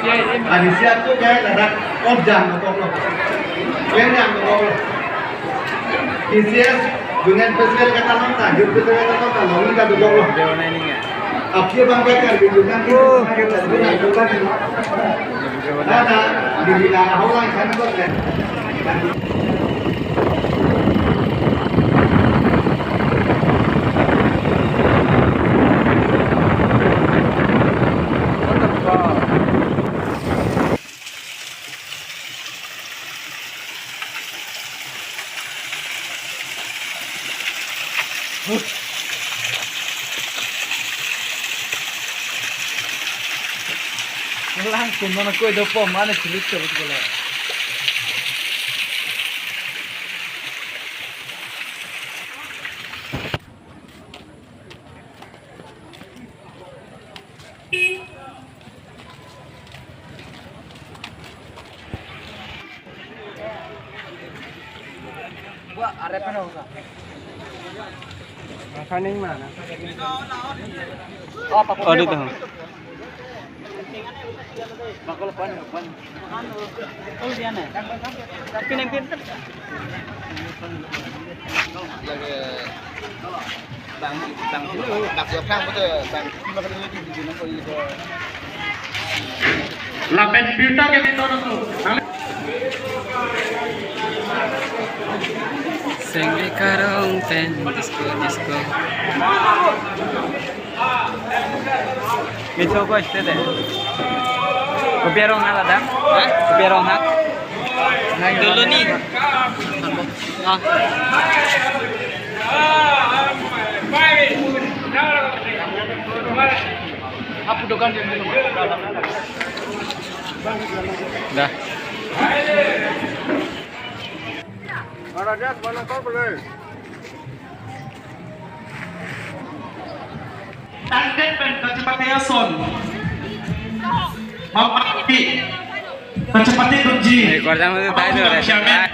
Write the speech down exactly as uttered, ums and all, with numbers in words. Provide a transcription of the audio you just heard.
Ani siap tu kayak ada objang betul loh. Klem yang betul loh. T C S Union Festival kata nonta, Youth Festival kata nonta, lalu kita betul loh. Apa bang kata di bukan kita, bukan kita. Ada di bila haulang sana tu kan. Langsung mana kue dopo mana cilik cilik gula. Buat arep mana usah? Makan yang mana? Oh, apa? Oh, di tahu. Bakal pan, pan. Oh, dia nih. Tapi nanti Lapen birta ke bintang tu. Sengge karong pen disco disco. Miso ko este de. Kopi arong ha ladak? Hah? Kopi arong ha? Dulu nih. Ah. Apa dokan dia dulu? Dah. Mana dia? Mana kau boleh? Tangdet pen kachepate ason. Mama Pi. Kachepate dunji. Eh, kordam itu tadi tuh, Chairman.